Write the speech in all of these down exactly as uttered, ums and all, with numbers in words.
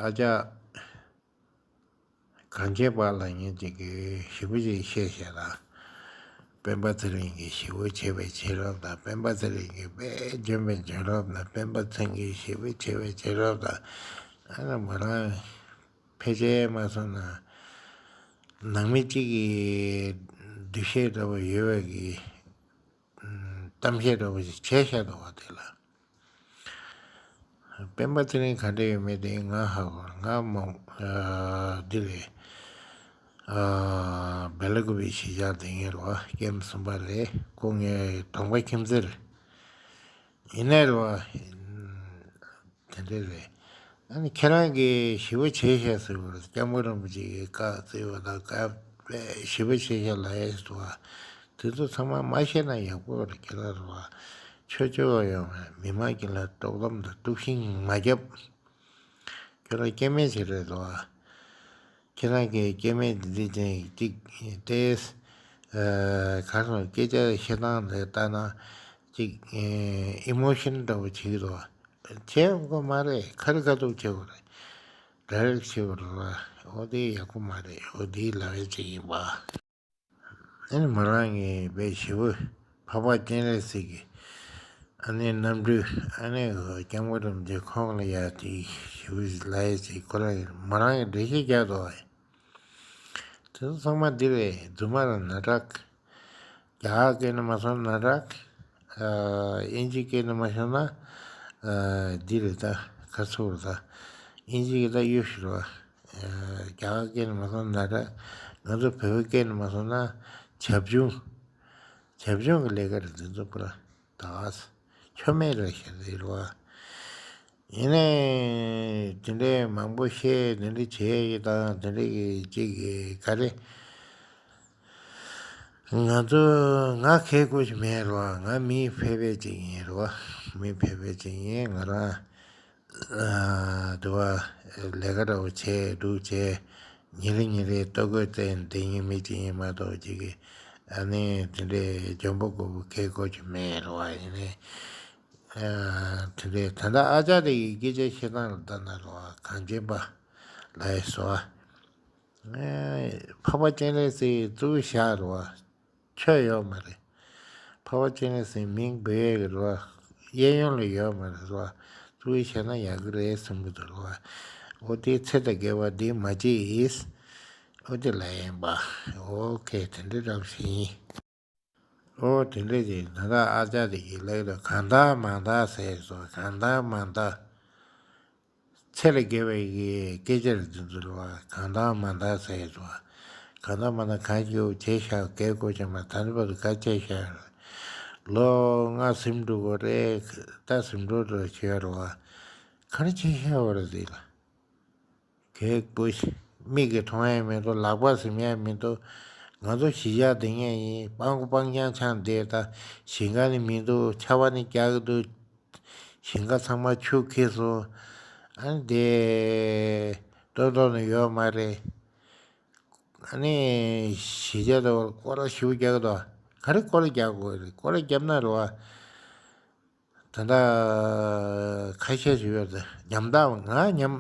ཨ་ཅག་གངས་ཅན་པ་ལབ་མཁན་ཅིག་གིས་ཞེ་པོ་ཅིག་བཤད་བཤད་ལ། སྤེན་པ་ཚེ་རིང་གིས་ཞེ་པོ་བྱས་པའི་བྱེད་རབས་དང་། སྤེན་པ་ཚེ་རིང་གིས་དཔེ་འཇོན་པའི་འཇོན་རབས་དང་། སྤེན་པ་ཚེ་རིང་གིས་ཞེ་པོ་བྱས་པའི་བྱེད་རབས་དང་། ཨ་ནི་མོ་རང་ཕལ་ཆེར་མ་སོང་ན། ནང་མི་གཅིག་གི་འདུ་ཤེས་འདྲ་བོ་ཡོད་པའི་གི་གཏམ་བཤད་འདྲ་བོ་ཞིག་བྱས་བཞག་འདུག་བ། དེ་ལ་སྤེན་པ་ཚེ་རིང་ག་འདྲ་ཡོད་མེད་དེ་ང་ཧ་གོ། ང་མོ་འདི་རེད། སྦེ་ལ་ཀུ་པའི་གཞིས་ཆགས་དེ་ངེད་རོ་ཀེམ་གསུམ་པ་རེད། ཁོ་ངའི་གྲོང་པ་ཁྱིམ་མཚེས་རེད། ཡིན་ནའི་རོ། དེ་འདྲ་རེད། ཨ་ནི་ཁྱེད་རང་གིས་ཞི་བ་བྱས་ཤག་ཟེར་བ་རེད། སྐྱབས་མགོན་རིན་པོ་ཆེ་གིས་བཀའ་སྩལ་བ་དང་བཀའ་དཔེ་ཞི་བ་བྱས་ཤག་ལབ་ཡས་སུ་བ། དེ་ཚོ་ཚང་མ་མ་བཤད་ན་ཡག་པོ་རེད། ཁྱེད་རང་རེད་བ། ཆོས་ཆོས་བ་ཡོང་བས་མི་མང་གི་ལ་དཀྲོག་གཏམ་དང་དཀྲུག་ཤིང་མ་རྒྱབ། ཁྱེད་རང་སྐྱེ་དམན་ཞིག་རེད་བ། ཁྱེད་རང་གི་སྐྱེ་དམན་འདི་འདི་ཅན་གཅིག་ཏེ། གར་སོང་སྐད་ཆ་བཤད་སྟངས་དེ་ལྟ་ན་གཅིག་ཨི་མོ་ཤན་འདྲ་བོ་བྱེད་ཀྱི་འདུག་བ། བྱེད་དགོས་མ་རེད། ཁ་རི་ཁ་ཐུག་བྱེད་དགོས་རེད། ཌའི་རེག་བྱེད་དགོས་རེད་བ། འོ་དེ་ཡག་པོ་མ་རེད། འོ་དེའི་ལབ་ཡ་ཅིག་ཡིན་པ། ཨ་ནི་མོ་རང་གིས་དཔེ་ཞི་བ་འཕགས་པ་སྤྱན་རས་གཟིགས་ཀྱི་ཨ་ནི་རྣམ་སྤྲུལ་ཨ་ནི་སྐྱབས་མགོན་རིན་པོ་ཆེ་ཁོང་ལ་ཡ་དེ་ཞི་བ་ལབ་ཡ་ཅིག་ཁོ་རང་གིས་མོ་རང་གིས་འགྲེལ་བཤད་རྒྱག་འདུག་བ། དེ་ཚོ་ཚང་མ་འདི་རེད། རྫུན་མ་རང་ནག་དྲག་རྒྱ་གར་སྐད་ནས་མ་སོང་ན་ནག་དྲག་དབྱིན་ཇི་སྐད་ནས་མ་སོང་ན་འདི་རེད་ད། ཁ་ཚུགས་རེད་ད། དབྱིན་ཇི་གི་ད་གཡོ་ཞིག་རེད་བ། རྒྱ་གར་སྐད་ནས་མ་སོང་ན་ནག་དྲག་ང་ཚོ་བོད་པའི་སྐད་ནས་མ་སོང་ན་བྱབ་ཆུང་། བྱབ་ཆུང་གི་ལས་ཀ་རེད། འདི་ཚོ་པུ་ར་ད་ཆོ་མེད་རེད་ཤག་རེད་བ། ཡིན་ནའི་དེ་འདྲའི་མང་པོ་བཤད། དེ་འདྲ་བྱས་ཡོད་དང་། དེ་འདྲ་གི་ཅིག་གི་ག་རེ། ང་ཚོ་ང་ཁེ་གོ་ཞིག་མེད་རོ། ང་མི་ཕལ་པའི་ཅིག་ཡིན་རོ། མི་ཕལ་པའི་ཅིག་ཡིན། ང་རང་དུ་བ་ལས་ཀ་འདྲ་བོ་བྱས་འདུག་བྱས། ཉིན་རེ་ཉིན་རེ་ལྟོ་གོས་བཙལ་བསྡད་མཁན་མི་ཅིག་ཡིན་མ་གཏོགས་ཅིག་གི་ཨ་ནི་དེ་འདྲའི་འཇོན་པོ་རྒོད་པོ་ཁེ་གོ་ཞིག་མེད་རོ། ཡིན་ནའི། དེ་འདྲའི་ད་ལྟ་ཨ་ཅག་དེ་ཡི་སྐད་ཆ་བཤད་སྟངས་ལ་ལྟ་ན་རོ། གངས་ཅན་པ་ལ་ཡི་སོ། འཕགས་པ་སྤྱན་རས་གཟིགས་གཙོ་བོ་བཞག་རོ། ཆོས་ཡོད་མ་རེད། འཕགས་པ་སྤྱན་རས་གཟིགས་མིང་འབོད་ཡས་ཀྱི་རོ། གཡས་གཡོན་ལ་ཡོད་མ་རེད་རོ། གཙོ་བོ་བཞག་ན་ཡག་གི་རེད་བསམ་གྱི་འདུག་རོ། འོ་དེ་ཚེ་དང་འགལ་བ་འདི་མ་བྱེད་ཡིས། འོ་དེ་ལ་ཡིན་པ། ཨོ་ཁེ། དེ་འདྲ་འདྲ་བོ་ཞིག་ཡིན། ཨོ་དེ་འདྲ་ཅིག་ད་ལྟ་ཨ་ཅག་དེ་གིས་ལབ་ཀྱི་འདུག་གང་ལྟར་མང་ལྟར་ཟེར་སོང་། གང་ལྟར་མང་ལྟར། ཚེ་ལས་བརྒལ་བའི་གི་སྐད་ཆ་རེད་འདི་ཚོ་རེད་བ། གང་ལྟར་མང་ལྟར་ཟེར་སོང་། གང་ལྟར་མང་ལྟར་གང་ཞིག་བྱས་ཤག་གལ་གོ་ཅེ་མ་ད་ནི་བར་དུ་ག་བྱས་ཤག་ལོ་ལྔ་ཟིན་འགྲོ་གི་རེད། ད་ཟིན་འགྲོ་འགྲོ་བྱས་རེད་བ། ག་རེ་བྱས་ཤག་བ་རེད་འདི་ལ། གད་པོ་ཞིག་མིག་གིས་མཐོང་ཡ་མི་འདུག་ལག་པ་ཟིན་ཡ་མི་འདུག་ང་ཚོ་གཞིས་ཆགས་དེ་ངས་ཡིན། སྤང་པོ་སྤང་རྐྱང་ཆགས་བསྡད། ད་ཞིང་ཁ་ནི་མི་འདུག་ཆར་པ་ནི་རྒྱག་གི་འདུག་ཞིང་ཁ་ཚང་མ་ཆུ་ཁེལ་སོང་། ཨ་ནི་དེ་ལྟོ་ལྟོགས་ནི་ཡོད་མ་རེད། ཨ་ནི་གཞིས་ཆགས་དེ་བར་སྐོར་ར་ཞེ་པོ་རྒྱག་གི་འདུག་ག་རེ་སྐོར་ར་རྒྱག་དགོས་རེད། སྐོར་ར་བརྒྱབ་ན་རེད་བ། ད་ལྟ་ཁ་ཤས་ཤིག་ཡོད་དེ་ཉམ་ཐག་ང་ཉམ་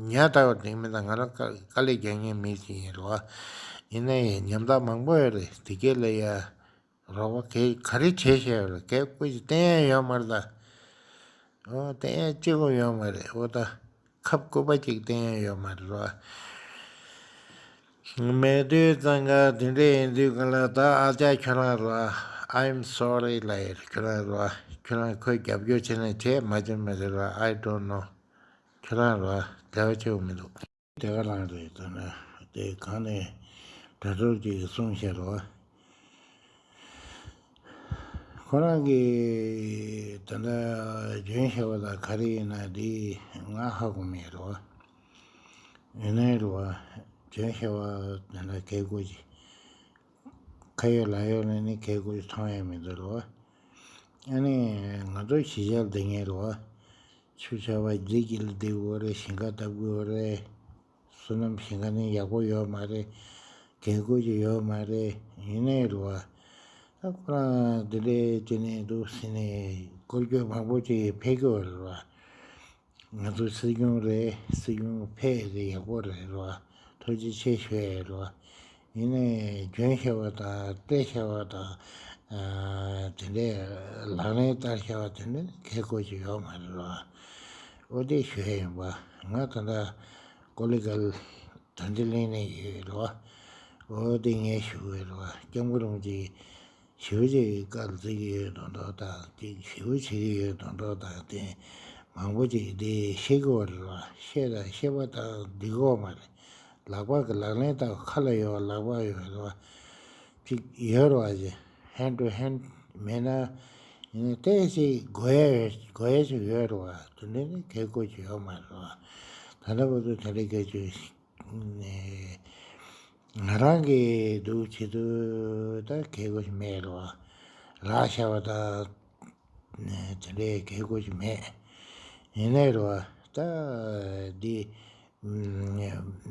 ཉག་ཐག་པ་དེ་མིན་ད། ང་རང་དཀའ་དཀའ་ལས་རྒྱག་མཁན་མི་ཞིག་ཡིན་རེད་བ། ཡིན་ནའི་ཉམ་ཐག་མང་པོ་ཡོད་རེད། དེ་གས་ལ་ཡ་རོགས་པ་གས་ག་རེ་བྱས་བཞག་ཡོད་རེད། གས་སྐུ་ཞིག་བསྟན་ཡ་ཡོད་མ་རེད་ད། ཨོ་བསྟན་ཡ་གཅིག་པོ་ཡོད་མ་རེད། ཨོ་ད། ཁབ་སྐུད་པ་གཅིག་བསྟན་ཡ་ཡོད་མ་རེད་རོ། མེད་དུས་ཙང་ཀ་དེ་འདྲ་ཡིན་དུས་ག་ལ་ད་ཨ་ཅག་ཁྱོད་རང་རོ། I'm sorry ལབ་ཡ་རེད་ཁྱོད་རང་རོ། ཁྱོད་རང་ཁོའི་རྒྱབ་སྐྱོར་བྱས་ན་བྱས། མ་བྱས་མ་བྱས་རོ། I don't know. ཁྱོད་རང་རོ། འབྲེལ་བ་བྱེད་དགོས་མི་འདུག་དེ་ག་རང་རེད་ད་ན། དེ་གང་ནས་དྲ་གྲོགས་ཀྱིས་གསུངས་བཞག་རོ། ཁོ་རང་གིས་ད་ལྟ་འཇོན་ཤེས་པ་དང་ག་རེ་ཡིན་ན་འདི་ང་ཧ་གོ་མེད་རོ། ཡིན་ནའི་རོ། འཇོན་ཤེས་པ་ད་ལྟ་གལ་དགོས་ཀྱི་ཁ་ཡོད་ལག་ཡོད་ལ་ནི་གལ་དགོས་ཀྱི་མཐོང་ཡ་མི་འདུག་རོ། ཨ་ནི་ང་ཚོ་གཞིས་ཆགས་འདི་ངེས་རོ། ཆུ་ཆར་པ་ལི་ཀི་ལི་རྡེབ་དགོས་རེད། ཞིང་ཁ་བཏབ་དགོས་རེད། སོ་ནམ་ཞིང་ཁ་ནི་ཡག་པོ་ཡོད་མ་རེད། རྒན་རྒོན་ཅིག་ཡོད་མ་རེད། ཡིན་ནའི་རེད་བ། ད་ཁོ་རང་འདི་འདྲའི་བྱས་ནས་འདུག་ཟེར་ནས་སྐོར་སྐྱོད་མང་པོ་ཅིག་ཕེབས་ཀྱི་ཡོད་རེད་བ། ང་ཚོ་སྲིད་སྐྱོང་རེད། སྲིད་སྐྱོང་ཕེབས་རེད། ཡག་པོ་རེད་རོ། ཐུགས་རྗེ་ཆེ་ཞུ་ཡས་རོ། ཡིན་ནའི་རྒྱུན་ཤེས་པ་དང་བཀྲ་ཤིས་པ་དང་། དེ་འདྲའི་ལག་ལེན་བསྟར་ཤེས་པ་དེ་འདྲ་གལ་དགོས་ཀྱི་ཡོད་མ་རེད་རོ། འོ་དེ་ཞུ་ཡས་ཡིན་པ། ང་ད་ལྟ་ཀོ་ལི་གལ་དོན་ལྡན་གླིང་ནས་ཡོད་རོ། འོ་དེ་ངས་ཞུ་གི་རོ། སྐྱབས་མགོན་རིན་པོ་ཆེ་ཞེ་པོ་ཅིག་བཀའ་བརྩི་གི་ཡོད་མདོག་མདོག་དང་། ཅིག་ཞེ་པོ་བྱེད་ཀྱི་ཡོད་མདོག་མདོག་དང་། དེ་མང་པོ་ཅིག་དེ་ཤེས་ཀྱི་ཡོད་རེད་བ། ཤེས་དང་ཤེས་པ་དང་འགྲིག་གི་ཡོད་མ་རེད། ལག་པ་གི་ལག་ལེན་དང་། ཁ་ལ་ཡོད་པ་ལག་པ་ཡོད་རེད་བ། ཅིག་ཡོད་རེད་བ། ཅིག་hand to hand མེད་ན། ཡིན་ན་ཏོག་ཙམ་དགོས་ཡ་ཡོད། དགོས་ཡ་ཅིག་ཡོད་རེད་བ། དེ་འདྲ་ནི་གལ་དགོས་ཅིག་ཡོད་མ་རེད་བ། ད་ལྟ་བར་དུ་དེ་འདྲ་གལ་ཆེ་ང་རང་གི་འདུག་བྱེད་དུས་ད་གལ་དགོས་ཤིག་མེད་རོ། རག་ཤ་བ་ད་དེ་འདྲའི་གལ་དགོས་ཤིག་མེད། ཡིན་ནའི་རོ། ད་འདི་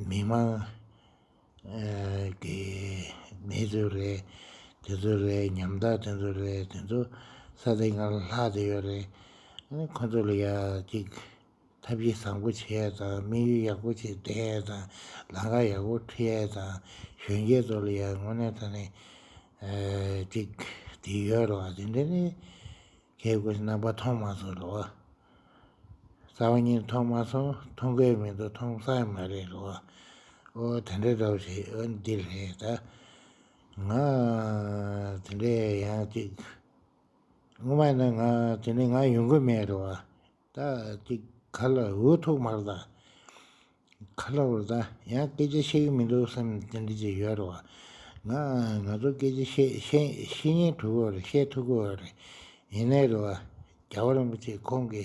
མི་མང་གི་མི་ཚོ་རེད། དེ་ཚོ་རེད། ཉམ་ཐག་དེ་ཚོ་རེད། དེ་ཚོ་ས་སྟེང་ང་ལྷག་བསྡད་ཡོད་རེད། ཨ་ནི་ཁོ་ཚོ་ལ་ཡ་ཅིག་ཐབས་ཤེས་བཟང་པོ་བྱེད་ཡས་དང་། དམིགས་ཡུལ་ཡག་པོ་ཅིག་འདེགས་ཡས་དང་། ལམ་ཁ་ཡག་པོ་ཁྲིད་ཡས་དང་། གཞོན་སྐྱེས་ཚོ་ལ་ཡང་དངོས་གནས་དྲང་གནས་ཅིག་དེ་ཡོད་རོ། དེ་འདྲ་ནི་ཁྱེད་ཀྱིས་རྣམ་པ་མཐོང་མ་སོང་རོ། རྩ་བ་ཉིད་མཐོང་མ་སོང་། མཐོང་གི་མི་འདུག་མཐོང་ས་ཡང་མ་རེད་རོ། ཨོ་དེ་འདྲ་འདྲ་བོ་ཞིག་ཨོ་འདི་རེད་ད། ང་དེ་འདྲ་ཡང་ཅིག་སྔོན་མ་ཡིན་ན་ང་དེ་ནས་ང་ཡོང་གི་མེད་རེད་བ། ད་ཅིག་ག་ལ་འུ་ཐུག་མར་ད། ག་ལ་འུ་ད་ཡང་སྐད་ཆ་བཤད་ཀྱི་མི་འདུག་བསམ། དེ་འདྲ་ཅིག་ཡོད་རེད་བ། ང་ང་ཚོ་སྐད་ཆ་བཤད་བཤད་བཤད་ཉན་ཐུབ་ཀྱི་ཡོད་རེད། བཤད་ཐུབ་ཀྱི་ཡོད་རེད། ཡིན་ནའི་རེད་བ། རྒྱལ་བ་རིན་པོ་ཆེ་ཁོང་གི་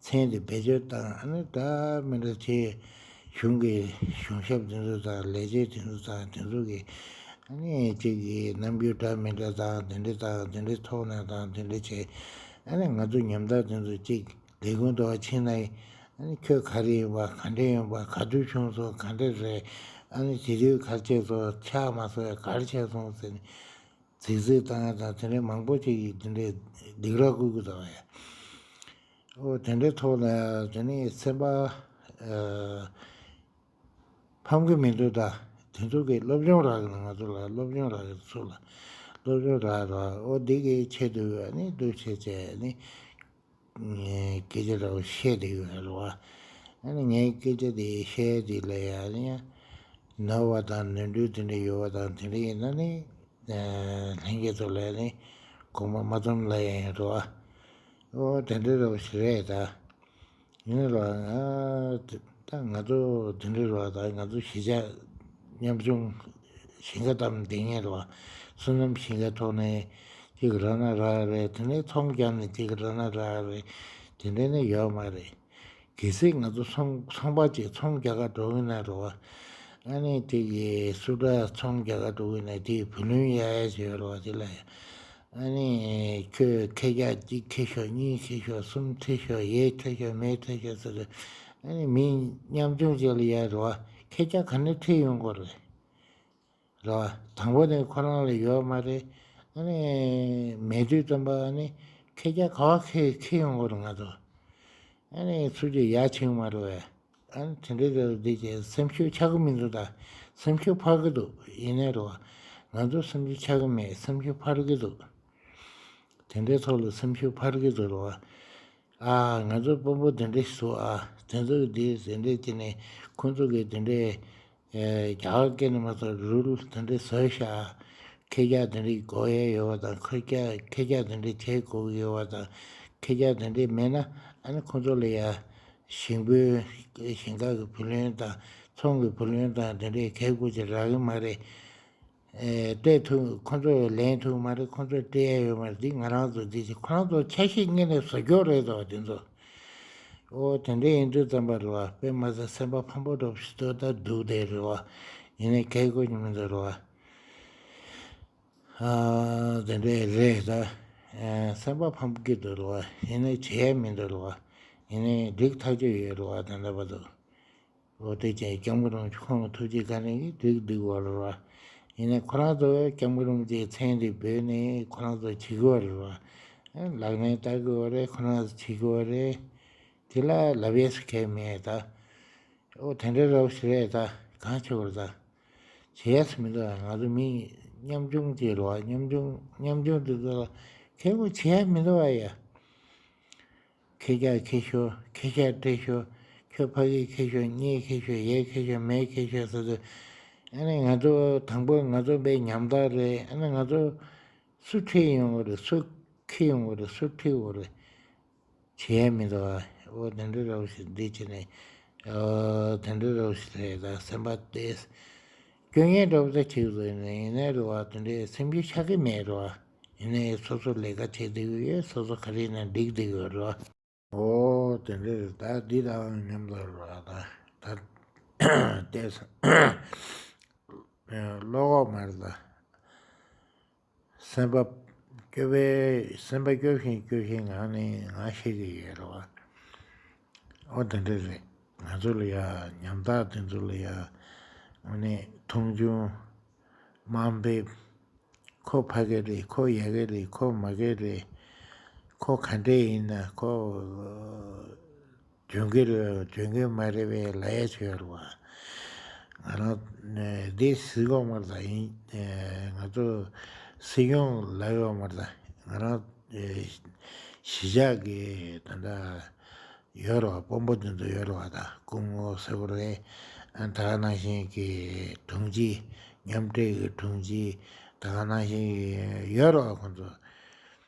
མཚན་དེ་བེད་སྤྱོད་བཏང་། ཨ་ནི་འདྲ་མི་འདྲ་བྱས། གཞུང་གི་གཞུང་ཞབས་དེ་ཚོ་དང་། ལས་བྱེད་དེ་ཚོ་དང་། དེ་ཚོ་གི་ཨ་ནི་ཅིག་གི་རྣམ་འགྱུར་འདྲ་མི་འདྲ་དང་། དེ་འདྲ་དང་དེ་འདྲའི་ཐོག་ནས་དང་། དེ་འདྲ་བྱས། ཨ་ནི་ང་ཚོ་ཉམ་ཐག་དེ་ཚོ་ཅིག་ལས་ཁུངས་དུ་ཕྱིན་ན། ཨ་ནི་ཁྱོད་ག་རེ་ཡིན་པ། ག་འདྲ་ཡིན་པ། ག་དུས་བྱུང་སོང་། ག་འདྲ་རེད། ཨ་ནི་དེ་དུས་ག་རེ་བྱས་སོང་། ཆགས་མ་སོང་ཡ། ག་རེ་བྱས་སོང་ཟེར་ནས་རྫིག་རྫིག་བཏང་ཡ་དང་། དེ་འདྲའི་མང་པོ་ཅིག་གིས་དེ་འདྲའི་སྡིགས་ར་བསྐུལ་གྱི་འདུག་ཡ། ཨོ་དེ་འདྲའི་ཐོག་ལ་དེ་ནས་སེམས་པ་ཨ་ཕམ་གྱི་མི་འདུག་ད་དེ་ཚོ་གིས་སློབ་སྦྱོང་རག་གི་འདུག་ང་ཚོ་ལ་སློབ་སྦྱོང་རག་གི་འདུག་ཚུར་ལ་སློབ་སྦྱོང་རག་ར། ཨོ་འདི་གི་ཆེད་དུ་ཨ་ནི་འདུག་བྱས་བྱས་ཨ་ནི་སྐད་ཆ་འདྲ་བོ་བཤད་བསྡད་ཡོད་རེད་བ། ཨ་ནི་ངའི་སྐད་ཆ་དེ་བཤད་དེ་ལ་ཡ་ཨ་ནི་ནོར་བ་དང་ནོར་འཁྲུལ་དེ་འདྲ་ཡོད་པ་དང་། དེ་འདྲ་ཡིན་ན་ནི་ལྷན་རྒྱས་ཚོ་ལ་ནི་དགོངས་པ་མ་ཚོམ་ལབ་ཡ་ཡིན་རོ། ཨོ་དེ་འདྲ་རོ་ཞིག་རེད་ད། ཡིན་རོ། ང་ད་ང་ཚོ་དེ་འདྲ་རོ། ད་ང་ཚོ་གཞིས་ཆགས་ཉམ་ཆུང་ཞིང་ཁ་བཏབ་བསྡད་མཁན་རོ། བསོད་ནམས་ཞིང་ཁ་ཐོག་ནས་གཅིག་རག་ན་རག་རེད། དེ་ནས་ཚོང་རྒྱག་ནས་གཅིག་རག་ན་རག་རེད། དེ་འདྲ་ནི་ཡོད་མ་རེད། གལ་སྲིད་ང་ཚོ་ཚོང་ཚོང་པ་ཅིག་ཚོང་རྒྱག་ག་འགྲོ་གི་ན་རོ། ཨ་ནི་དེ་གི་སུ་འདྲ་ཚོང་རྒྱག་ག་འགྲོ་གི་ན་དེ་བུ་ལོན་ཡ་ཡ་ཞིག་ཡོད་རོ། དེ་ལ་ཨ་ནི་ཁྱོད་ཁེ་བརྒྱ་གཅིག་ཁེ་ཤོག་གཉིས་ཁེ་ཤོག་གསུམ་ཁེ་ཤོག་ཡས་ཁེ་ཤོག་མས་ཁེ་ཤོག་ཟེར། ཨ་ནི་མི་ཉམ་ཆུང་ཅིག་ལ་ཡ་རོ། ཁེ་བརྒྱ་ག་ནས་ཁྲིད་ཡོང་དགོས་རེད། རེད་བ། དང་པོ་ནས་ཁོ་རང་ལ་ཡོད་མ་རེད། ཨ་ནི་མེད་དུས་ཙམ་པ་ཨ་ནི་ཁེ་བརྒྱ་ག་བ་ཁེ་ཁེ་ཡོང་དགོས་རེད་ང་ཚོ། ཨ་ནི་ཚུར་གྱི་ཡ་ཆིང་མ་རེད་བས། ཨ་ནི་དེ་འདྲའི་རེད་འདི་ཅེས་སེམས་ཤུགས་ཆག་གི་མི་འདུག་ད་སེམས་ཤུགས་འཕར་གི་འདུག་ཡིན་ནའི་རེད་བ། ང་ཚོ་སེམས་ཤུགས་ཆག་གི་མེད། སེམས་ཤུགས་འཕར་གི་འདུག་དེ་འདྲའི་ཐོག་ལ་སེམས་ཤུགས་འཕར་གི་འདུག་རེད་བ། ཨ་ང་ཚོ་དཔོན་པོ་དེ་འདྲ་ཞིག་འདུག་ཨ་དེ་ཚོ་གི་དེ་དེ་འདྲ་བྱས་ནས་ཁོང་ཚོ་གི་དེ་འདྲའི་ཨེ་རྒྱ་གར་སྐད་ནས་མ་གཏོགས་རུལ་དེ་འདྲ་བཟོས་ཤག་ཁེ་བརྒྱ་དེ་འདྲའི་དགོས་ཡས་ཡོད་པ་དང་། ཁེ་བརྒྱ་ཁེ་བརྒྱ་དེ་འདྲའི་བྱེད་དགོས་ཀྱི་ཡོད་པ་དང་། ཁེ་བརྒྱ་དེ་འདྲའི་མེད་ན་ཨ་ནི་ཁོང་ཚོ་ལ་ཡ་ཞིང་པའི་ཞིང་ཁ་གི་བུ་ལོན་དང་ཚོང་གི་བུ་ལོན་དང་དེ་འདྲའི་གལ་དགོས་ཀྱི་རག་གི་མ་རེད། ཨེ་སྤྲད་ཐུབ། ཁོ་ཚོས་ལེན་ཐུབ་མ་རེད། ཁོ་ཚོས་སྤྲད་ཡ་ཡོད་མ་རེད། འདི་ང་རང་ཚོ་འདི་ཅིག་ཁོ་རང་ཚོ་ཆ་ཤས་ངན་ནས་བཟོ་རྒྱུ་རེད་དོ་དེ་ཚོ། ཨོ་དེ་འདྲ་ཡིན་དུས་ཙམ་པ་རེད་བ། དཔེ་མ་ཚད་སེམས་པ་ཕམ་པོ་འདྲ་པོ་ཞིག་ཏུ་ད་འདུག་བསྡད་རེད་བ། ཡིན་ནའི་གལ་དགོས་ཀྱི་མི་འདུག་རེད་བ། ཨ་དེ་འདྲ་རེད་ད། ཨ་སེམས་པ་ཕམ་གྱི་འདུག་རེད་བ། ཡིན་ནའི་བྱེད་ཡ་མི་འདུག་རེད་བ། ཡིན་ནའི་འགྲིག་ཐག་ཆོད་ཡོད་རེད་བ། དེ་འདྲ་བ་འདུག་འོ་དེ་ཅན་སྐྱབས་མགོན་རིན་པོ་ཆེ་ཁོང་གི་ཐུགས་རྗེ་བཀའ་དྲིན་གྱིས་འགྲིག་འདུག་བ་རེད་བ། ཡིན་ནའི་ཁོ་རང་ཚོ་སྐྱབས་མགོན་རིན་པོ་ཆེའི་མཚན་དེ་འབོད་ནས་ཁོ་རང་ཚོ་བྱེད་དགོས་རེད་བ། ལག་ལེན་བསྟར་དགོས་རེད། ཁོ་རང་ཚོ་བྱེད་དགོས་རེད། ཅི་ལ་ལབ་ཡས་སུ་ཁེལ་མེད་ད། ཨོ་དེ་འདྲ་རོགས་ཞིག་རེད་ད། གང་བྱེད་དགོས་རེད་ད། བྱེད་ཡས་སུ་མི་འདུག་ང་ཚོ་མི་ཉམ་ཆུང་ཅིག་རེད་བ། ཉམ་ཆུང་ཉམ་ཆུང་དེ་ཚོ་ལ་ཁེ་གོ་བྱེད་ཡས་མི་འདུག་བ་ཡ། ཁེ་རྒྱག་ཁེ་ཤོར། ཁེ་ཤ་སྤྲད་ཤོར། ཁྱོད་ཕ་གི་ཁེ་ཤོར། གཉིས་ཁེ་ཤོར། ཡས་ཁེ་ཤོར། མས་ཁེ་ཤོར་ཟེར་དུས། ཨ་ནི་ང་ཚོ་དང་པོ་ང་ཚོ་དཔེ་ཉམ་ཐག་རེད། ཨ་ནི་ང་ཚོ་སུ་ཁྲིད་ཡོང་གི་རེད། སུ་ཁྲིད་ཡོང་གི་རེད། སུ་ཁྲིད་དགོས་རེད། བྱེད་ཡས་མི་འདུག་ཨ། ཨོ་དེ་འདྲ་རོགས་ཞིག་འདི་བྱས་ནས། ཨོ་དེ་འདྲ་རོགས་ཞིག་རེད་ད། སེམས་པ་དེ་སྐྱོ་ངལ་འདྲ་པོ་ད་ཅིག་བཟོས་ནས་ཡིན་ནའི་རེད་བ། དེ་འདྲའི་སེམས་རྒྱུད་ཆགས་ཀྱི་མེད་རེད་བ། ཡིན་ནའི་སོ་སོ་ལས་ཀ་བྱེད་བསྡད་ཀྱི་ཡོད། སོ་སོ་ག་རེ་ཡིན་ན་འགྲིག་བསྡད་ཀྱི་ཡོད་རེད་བ། ཨོ་དེ་འདྲ་རེད་ད། འདི་དང་མཉམ་དུ་རེད་བ་ད། ད་བལྟས་སོང་། བློ་ཁོག་མ་རེད་ད། སེམས་པ་སྐྱོ་བའི་སེམས་པ་སྐྱོ་བཞིན་སྐྱོ་བཞིན་ངང་ནས་ངང་ཤེས་ཀྱི་ཡོད་རེད་བ། ཨོ་དེ་འདྲ་རེད། ང་ཚོ་ལ་ཡ་ཉམ་ཐག་དེ་ཚོ་ལ་ཡ་ཨོ་ནི་མཐོང་ཆུང་དམའ་འབེབས། ཁོ་ཕ་གི་རེད། ཁོ་ཡ་གི་རེད། ཁོ་མ་གི་རེད། ཁོ་ག་འདྲས་ཡིན་ན་ཁོ་འཇོན་གི་རེད། འཇོན་གི་མ་རེད་པས་ལབ་ཡ་ཅིག་ཡོད་རེད་བ། ང་རང་འདི་སྲིད་སྐྱོང་མ་རེད་ད། ཡིན་ང་ཚོ་སྲིད་སྐྱོང་ལབ་ཡོད་མ་རེད་ད། ང་རང་གཞིས་ཆགས་ཀྱི་ད་ལྟ་ཡོད་རེད་བ། དཔོན་པོ་དེ་ཚོ་ཡོད་རེད་བ་ད། སྐུ་ངོ་ཟེར་བ་རེད། ཨ་ད་ག་ནང་བཞིན་གྱི་དྲུང་ཆེ། མཉམ་འབྲེལ་གྱི་དྲུང་ཆེ། ད་ག་ནང་བཞིན་གྱི་ཡོད་རེད་བ་ཁོང་ཚོ།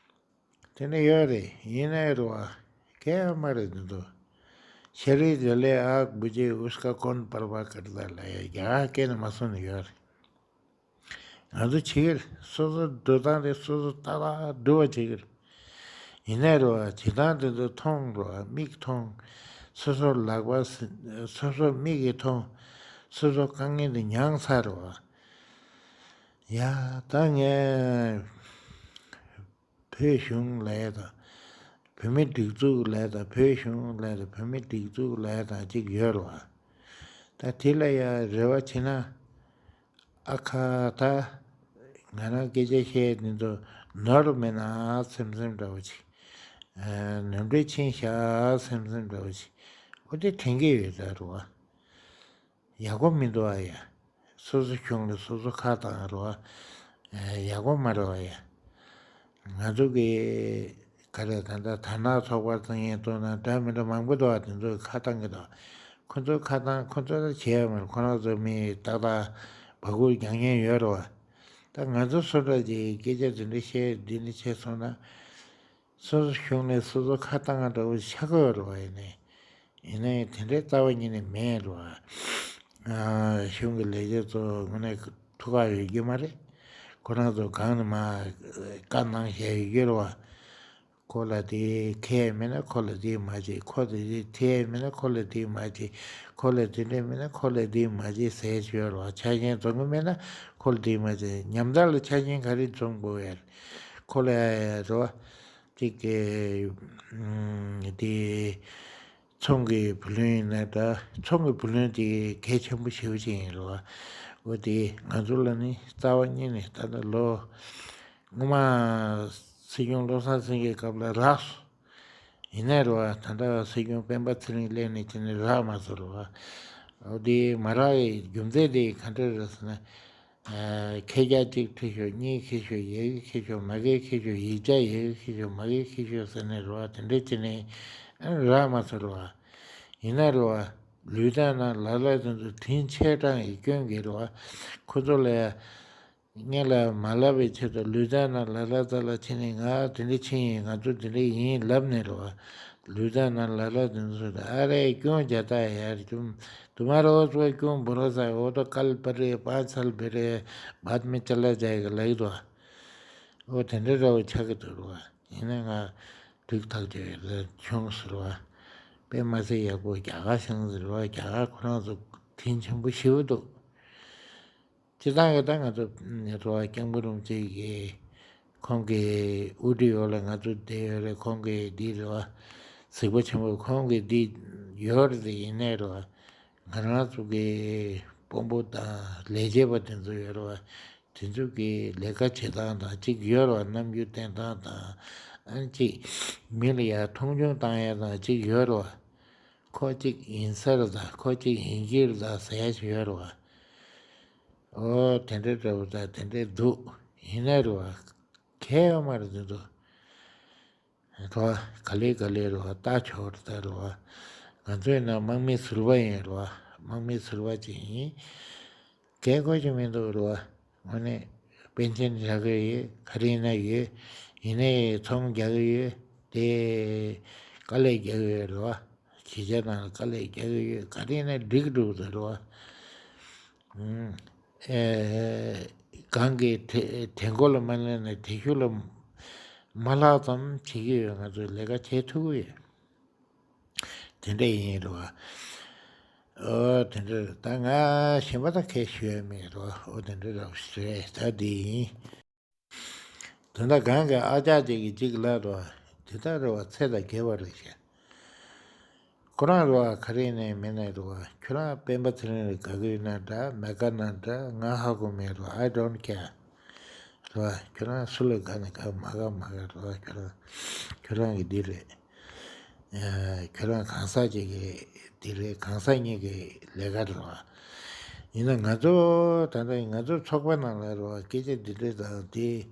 དེ་ནས་ཡོད་རེད། ཡིན་ནའི་རེད་བ། སྐད་ཡག་མ་རེད་འདི་ཚོ། ཤ་རི་ཇ་ལེ་ཨག་བུ་ཇེ་ཨུས་ཀ་ཀོན་པར་བ་ཀར་ད་ལ་ཡ་རྒྱ་གར་སྐད་ནས་མ་གསུངས་ནས་ཡོད་རེད། ང་ཚོ་བྱེད་ཀྱི་རེད། སོ་སོ་འགྲོ་སྟངས་དེ་སོ་སོ་ཏག་ཏག་འགྲོ་བ་བྱེད་ཀྱི་རེད། ཡིན་ནའི་རེད་བ། བྱེད་སྟངས་དེ་ཚོ་མཐོང་རེད་བ། མིག་མཐོང་། སོ་སོ་ལག་པ་སོ་སོ་མིག་གིས་མཐོང་། སོ་སོ་དཀའ་ངལ་དེ་མྱངས་ཚར་རེད་བ། ཡ་ད་ངས་བོད་གཞུང་ལབ་ཡ་དང་། བོད་མི་སྒྲིག་འཛུགས་ལབ་ཡ་དང་། བོད་གཞུང་ལབ་ཡ་དང་། བོད་མི་སྒྲིག་འཛུགས་ལབ་ཡ་དང་ཅིག་ཡོད་རེད་བ། ད་དེ་ལ་ཡ་རེ་བ་བྱེད་ན། ཨ་ཁ་ད། ང་རང་སྐད་ཆ་བཤད་འདི་ཚོ་ནོར་མེད་ན་སེམས་སེམས་འདྲ་བོ་ཅིག་ནོར་འཁྲུལ་ཕྱིན་ཤག་སེམས་སེམས་འདྲ་བོ་ཅིག་ཨོ་དེ་དྲན་གྱི་ཡོད་ད་རེད་བ། ཡག་པོ་མི་འདུག་ཨ་ཡ། སོ་སོ་གཞུང་ལ་སོ་སོ་ཁ་བཏང་རོགས། ཡག་པོ་མ་རེད་བ་ཡ། ང་ཚོ་གི་ག་རེ་ད་ལྟ་དར་ནག་ཚོགས་པ་བཙུགས་མཁན་ཚོ་ན་འདྲ་མི་འདྲ་མང་པོ་འདུག་བ། དེ་ཚོ་ཁ་བཏང་གི་འདུག་ཁོ་ཚོ་ཁ་བཏང་། ཁོ་ཚོ་ལ་བྱས་མ་རེད། ཁོ་རང་ཚོ་མི་ཏག་ཏག་བ་གུར་རྒྱག་མཁན་ཡོད་རེད་བ། ད་ང་ཚོ་སུ་འདྲ་ཅིག་སྐད་ཆ་འདི་འདྲ་བཤད་འདི་འདྲ་བྱས་སོང་ན། སོ་སོ་གཞུང་ནས་སོ་སོ་ཁ་བཏང་བ་འདྲ་བོ་ཆགས་ཀྱི་ཡོད་རེད་བ། ཡིན་ནའི་ཡིན་ནའི་དེ་འདྲའི་རྩ་བ་ཉིད་ནས་མེད་རེད་བ། གཞུང་གི་ལས་བྱེད་ཚོ་དངོས་གནས་ཐུགས་ཁག་ཡོད་ཀྱི་མ་རེད། ཁོ་རང་ཚོ་སྒང་ནས་མར་བཀའ་གནང་བཞག་ཡོད་ཀྱི་རེད་བ། ཁོ་ལ་དེ་ཁེ་མེད་ན་ཁོ་ལ་དེ་མ་བྱེད། ཁོ་དེ་དེ་ཁེ་མེད་ན་ཁོ་ལ་དེ་མ་བྱེད། ཁོ་ལ་དེ་འདྲ་མེད་ན་ཁོ་ལ་དེ་མ་བྱེད་ཟེར་ཡོད་རེད་བ། ཆ་རྐྱེན་འཛོམས་ཀྱི་མེད་ན་ཁོ་ལ་དེ་མ་བྱེད། ཉམ་ཐག་ལ་ཆ་རྐྱེན་ག་རེ་འཛོམས་དགོས་ཡ་རེད། ཁོ་ལ་ཡ་རེད་བ། ཅིག་གི་དེ་ཚོང་གི་བུ་ལོན་ཡིན་ན་འདྲ། ཚོང་གི་བུ་ལོན་དེ་གལ་ཆེན་པོ་ཞེ་པོ་ཅིག་ཡིན་རེད་བ། འོ་དེ་ང་ཚོ་ལ་ནི་རྩ་བ་ཉིད་ནས་ད་ལྟ་ལོ་སྔོན་མ་སྲིད་སྐྱོང་བློ་བཟང་སེང་གེའི་སྐབས་ལ་རག་སོང་། ཡིན་ནའི་རེད་བ། ད་ལྟ་སྲིད་སྐྱོང་སྤེན་པ་ཚེ་རིང་སླེབས་ནས་ཅི་ནས་རག་མ་སོང་རེད་བ། འོ་དེ་མ་རག་ཡའི་རྒྱུ་མཚན་དེ་ག་འདྲ་རེད་ཟེར་ན། ཁེ་རྒྱ་གཅིག་ཁྲིད་ཤོག་གཉིས་ཁྲིད་ཤོག་ཡི་གེ་ཁྲིད་ཤོག་མ་གི་ཁྲིད་ཤོག་ཡིག་ཆ་ཡི་གེ་ཁྲིད་ཤོག་མ་གི་ཁྲིད་ཤོག་ཟེར་ནས་རེད་བ། དེ་འདྲ་བྱས་ནས་རག་མ་སོང་རེད་བ། ཡིན་ན་རེད་བ། ལུས་རྟེན་ནང་ལ་ལ་དེ་ཚོ་དྲིན་ཆེ་དྲགས་ཡིན་སྐྱོན་གྱིས་རེད་བ། ཁོ་ཚོ་ལ་ཡ་སྔོན་ལ་མ་ལབ་པའི་ཆེད་དུ་ལུས་རྟེན་ནང་ལ་ལ་ཙ་ལ་ཕྱིན་ནས་ང་དེ་འདྲ་ཕྱིན་ཡིན། ང་ཚོ་དེ་འདྲ་ཡིན་ལབ་ནས་རེད་བ། ལུས་རྟེན་ནང་ལ་ལ་དེ་ཚོ་ཨ་རེ་སྐྱོན་རྒྱག་ད་ཡར་ཀྱུམ། དུ་མ་རོ་ཚོ་སྐྱོན་བོ་རོ་ས་འོ་དོ་ཀལ་པ་རེ་པ་ཚལ་བེ་རེ་བད་མི་ཅ་ལ་ཇའི་གི་ལེགས་དོ། འོ་དེ་འདྲ་ར་བ་ཆགས་ཀྱི་འདུག་ར་བ། ཡིན་ན་ང་དུག་ཐག་ཆོད་ལ་ཆུང་ཟེར་བ། དཔེ་མ་སྲིད་ཡག་པོ་རྒྱ་གར་ཤང་ཟེར་བ། རྒྱ་གར་ཁོ་རང་ཚོ་དྲིན་ཆེན་པོ་ཞེ་པོ་འདུག་སྤྱིར་བཏང་གི་ད་ང་ཚོ་རེད་བ། སྐྱབས་མགོན་རིན་པོ་ཆེ་གིས་ཁོང་གི་དབུ་ཁྲིད་འོག་ལ་ང་ཚོ་བསྡད་ཡོད་རེད། ཁོང་གིས་འདི་རེད་བ། གཟིགས་པ་ཆེན་པོ་ཁོང་གིས་འདི་ཡོད་རེད། ཡིན་ནའི་རེད་བ། ང་རང་ཚོ་གི་དཔོན་པོ་དང་ལས་བྱེད་པ་དེ་ཚོ་ཡོད་རེད་བ། དེ་ཚོ་གི་ལས་ཀ་བྱེད་སྟངས་དང་གཅིག་ཡོད་རེད་བ། རྣམ་འགྱུར་བསྟན་སྟངས་དང་ཨ་ནི་གཅིག་མི་ལ་ཡ་མཐོང་ཆུང་བཏང་ཡ་དང་གཅིག་ཡོད་རེད་བ། ཁོ་གཅིག་ཡིན་ས་རེད་ད། ཁོ་གཅིག་ཡིན་གྱི་རེད་ད་ཟེར་ཡ་ཞིག་ཡོད་རེད་བ། ཨོ་དེ་འདྲ་འདྲ་བོ་ད་དེ་འདྲ་འདུག་ཡིན་ནའི་རེད་བ། གལ་ཡོད་མ་རེད་འདི་འདུག་རེད་བ། ག་ལེ་ག་ལེ་རེད་བ། ལྟ་ཆོག་རེད་ད་རེད་བ། ང་ཚོའི་ནང་དམག་མི་ཟུར་པ་ཡིན་རེད་བ། དམག་མི་ཟུར་པ་ཅིག་ཡིན། གལ་དགོས་ཀྱི་མི་འདུག་རེད་བ། དངོས་གནས་པེན་ཤན་རག་གི་ཡོད། ག་རེ་ཡིན་ན་ཡོད། ཡིན་ནའི་ཚོང་རྒྱག་གི་ཡོད་དེ། དཀའ་ལས་རྒྱག་གི་ཡོད་རེད་བ། གཞིས་ཆགས་ནང་ལ་དཀའ་ལས་རྒྱག་གི་ཡོད། ག་རེ་ཡིན་ན་འགྲིག་འགྲོ་གི་འདུག་རེད་བ། ཨུམ། ཨེ། གང་གི་དེ་དེ་མགོ་ལ་མ་སླེབས་ན་དེ་ཤུལ་ལ་མ་ལྷག་ཙམ་བྱེད་ཀྱི་ཡོད། ང་ཚོས་ལས་ཀ་བྱེད་ཐུབ་ཀྱི་ཡོད། དེ་འདྲ་ཡིན་རེད་བ། ཨོ་དེ་འདྲ་རེད། ད་ང་གཞན་པ་ད་གས་ཞུ་ཡ་མེད་རེད་བ། ཨོ་དེ་འདྲ་རེད་བ། ཞུ་ཡ་ད་འདི་ཡིན། དོན་དག་གང་གི་ཨ་ཅག་ཅིག་གིས་ཅིག་ལབ་རེད་བ། དེ་ལྟར་རེད་བ། ཚད་དང་བརྒལ་བ་རེད་ཤག་ཁོ་རང་རེད་བ། ག་རེ་ནས་མིན་ནས་རེད་བ། ཁྱོད་རང་སྤེན་པ་ཚེ་རིང་ལ་དགའ་གི་ཡོད་ན་འདྲ་མེད་ག་ན་འདྲ་ང་ཧ་གོ་མེད་རེད་བ། I don't care. རེད་བ། ཁྱོད་རང་སུ་ལ་དགའ་ན་དགའ། མ་དགའ་མ་དགའ་རེད་བ། ཁྱོད་རང་ཁྱོད་རང་གི་འདི་རེད། ཨ། ཁྱོད་རང་གང་ཟག་ཅིག་གི་འདི་རེད། གང་ཟག་གཉིས་ཀྱི་ལས་ཀ་རེད་བ། ཡིན་ན་ང་ཚོ་ད་ལྟ་ང་ཚོ་ཚོགས་པ་ནང་ལ་རེད་བ། སྐད་ཆ་འདི་འདྲ་དང་དེ།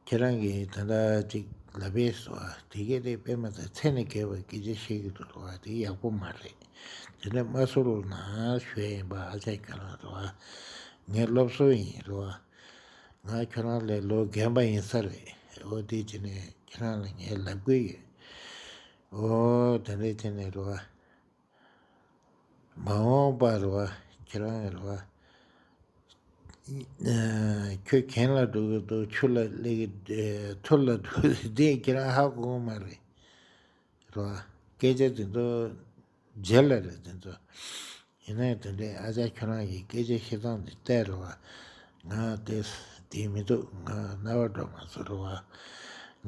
ཁྱེད་རང་གིས་ད་ལྟ་ཅིག་ལབ་པས་སོ། དེ་གས་དེ་དཔེ་མ་ཚད་ཚད་ནས་བརྒལ་བའི་སྐད་ཆ་བཤད་ཀྱི་འདུག་རེད་བ། དེ་ཡག་པོ་མ་རེད། དེ་འདྲ་མ་བཟོ་རོགས་གནང་ཞུ་ཡ་ཡིན་པ། ཨ་ཅག་ཁྱོད་རང་རེད་བ། ངའི་སློབ་གསོ་ཡིན་རེད་བ། ང་ཁྱོད་རང་ལས་ལོ་རྒན་པ་ཡིན་ས་རེད། འོ་དེ་བྱས་ནས་ཁྱེད་རང་ལ་ངས་ལབ་དགོས་ཡོད། འོ་དེ་འདྲ་བྱས་ནས་རེད་བ། མ་འོངས་པ་རེད་བ། ཁྱེད་རང་རེད་བ། ཨ། ཁྱོད་གྱེན་ལ་འགྲོ་གི་འདུག་ཆུ་ལ་སླེབས་ཀྱི། ཨ། ཐུར་ལ་འགྲོ་གི་འདུག་དེ་ཁྱེད་རང་ཧ་གོ་གི་མ་རེད། རེད་བ། སྐད་ཆ་དེ་ཚོ་རྗེས་ལ་རེད་དེ་ཚོ། ཡིན་ནའི་དེ་འདྲའི་ཨ་ཅག་ཁྱོད་རང་གི་སྐད་ཆ་བཤད་སྟངས་དེ་བལྟས་རེད་བ། ང་དེ་དེ་མི་འདུག་ང་རྣ་བ་འགྲོ་མ་སོང་རེད་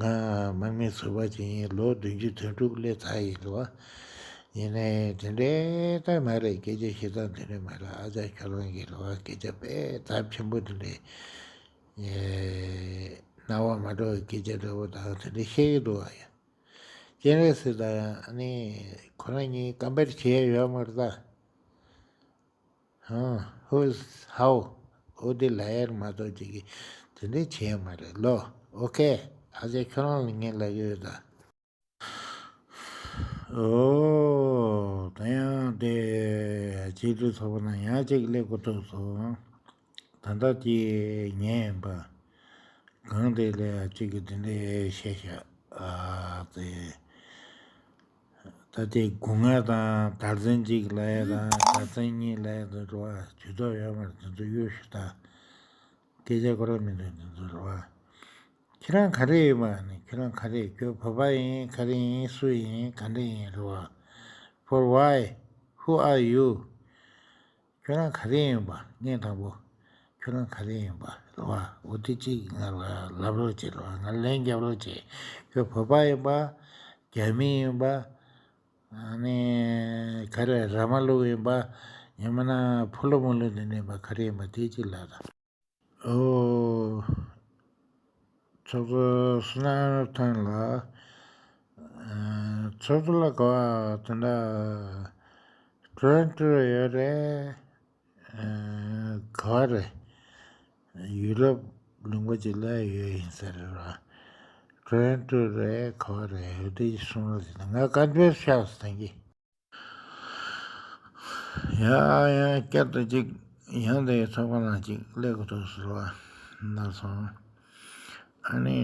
བ། ང་དམག་མི་ཟུར་པ་ཅིག་ཡིན། ལོ་བདུན་ཅུ་དོན་དྲུག་སླེབས་ཚར་ཡིན་རེད་བ། ཡིན་ནའི་དེ་འདྲའི་ད་མ་རེད། སྐད་ཆ་བཤད་སྟངས་དེ་འདྲ་མ་རེད། ཨ་ཅག་ཁྱོད་རང་གི་རེད་བ། སྐད་ཆ་དཔེ་ཚབས་ཆེན་པོ་དེ་འདྲའི། ཨེ། རྣ་བ་མ་འགྲོ་བའི་སྐད་ཆ་འདྲ་བོ་དང་དེ་འདྲ་བཤད་ཀྱི་འདུག་བ་ཡ། སྤྱན་རས་གཟིགས་དང་ཨ་ནི་ཁོ་རང་གཉིས་ཀམ་པེར་བྱེད་ཡ་ཡོད་མ་རེད་ད། ཧང་། Who's how? འོ་དེ་ལབ་ཡ་རེད་མ་གཏོགས་ཅིག་གིས་དེ་འདྲ་བྱེད་ཡ་མ་རེད་ལོ། ཨོ་ཁེ། ཨ་ཅག་ཁྱོད་རང་ལ་ངས་ལབ་ཀྱི་ཡོད་ད། ཨོ། ད་ཡང་དེ་གཅིག་སྒྲིལ་ཚོགས་པ་ནང་ཡང་གཅིག་སླེབས་དགོས་ཐུག་སོང་། ད་ལྟ་དེ་ཉན་ཡིན་པ། གང་དེ་ལས་གཅིག་གིས་དེ་འདྲའི་བཤད་ཤག་ཨ་ཙི། ད་དེ་སྒོ་ང་དང་དར་ཚོན་གཅིག་ལ་ཡ་དང་དར་ཚོན་གཉིས་ལ་ཡ་དང་འགྲོ་བ་དུས་ཐོག་ཡོད་མ་རེད། དེ་ཚོ་གཡོ་ཞིག་ད། སྐད་ཆ་ཁོ་རང་མི་འདུག་དེ་ཚོ་རེད་བ། ཁྱེད་རང་ག་རེ་ཡིན་པ་ནི། ཁྱེད་རང་ག་རེ། ཁྱོད་བོད་པ་ཡིན། ག་རེ་ཡིན། སུ་ཡིན། ག་འདྲ་ཡིན་རེད་བ། For why? Who are you? ཁྱོད་རང་ག་རེ་ཡིན་པ། ངས་དང་པོ། ཁྱོད་རང་ག་རེ་ཡིན་པ་རེད་བ། འོ་དེ་གཅིག་ང་ལ་ལབ་རོགས་བྱེད་རེད་བ། ང་ལན་རྒྱབ་རོགས་བྱེད། ཁྱོད་བོད་པ་ཡིན་པ། རྒྱ་མི་ཡིན་པ། ཨ་ནི། ག་རེ། ར་མ་ལུག་ཡིན་པ། ཡང་མིན་ན་ཕུ་ལུ་མུ་ལུ་འདི་འདྲ་ཡིན་པ། ག་རེ་ཡིན་པ་དེ་གཅིག་ལབ་དང་། ཨོ། ཚོགས་གཙོ་བསོད་ནམས་རབ་ཐང་ལགས། ཨ། ཚོགས་གཙོ་ལགས་ག་པར་དེ་འདྲ་ཊོ་རོན་ཊོ་ཡོད་རེད། ཨ། ག་པར་རེད། ཡུ་རོབ་ལུང་པ་ཅིག་ལ་ཡོད་ཡིན་ས་རེད་བ། ཊོ་རོན་ཊོ་རེད། ག་པར་རེད། འོ་དེ་གསུང་རོགས་བྱེད་དང་། ང་ཀན་བེ་ཤག་ཟེར་གྱི། ཡ་ཡ། བསྐྱར་དུ་ཅིག་ཡང་དེའི་ཚོགས་པ་ནང་ཅིག་སླེབས་དགོས་ཐུག་ཟེར་བ་ན་སོང་། ཨ་ནི་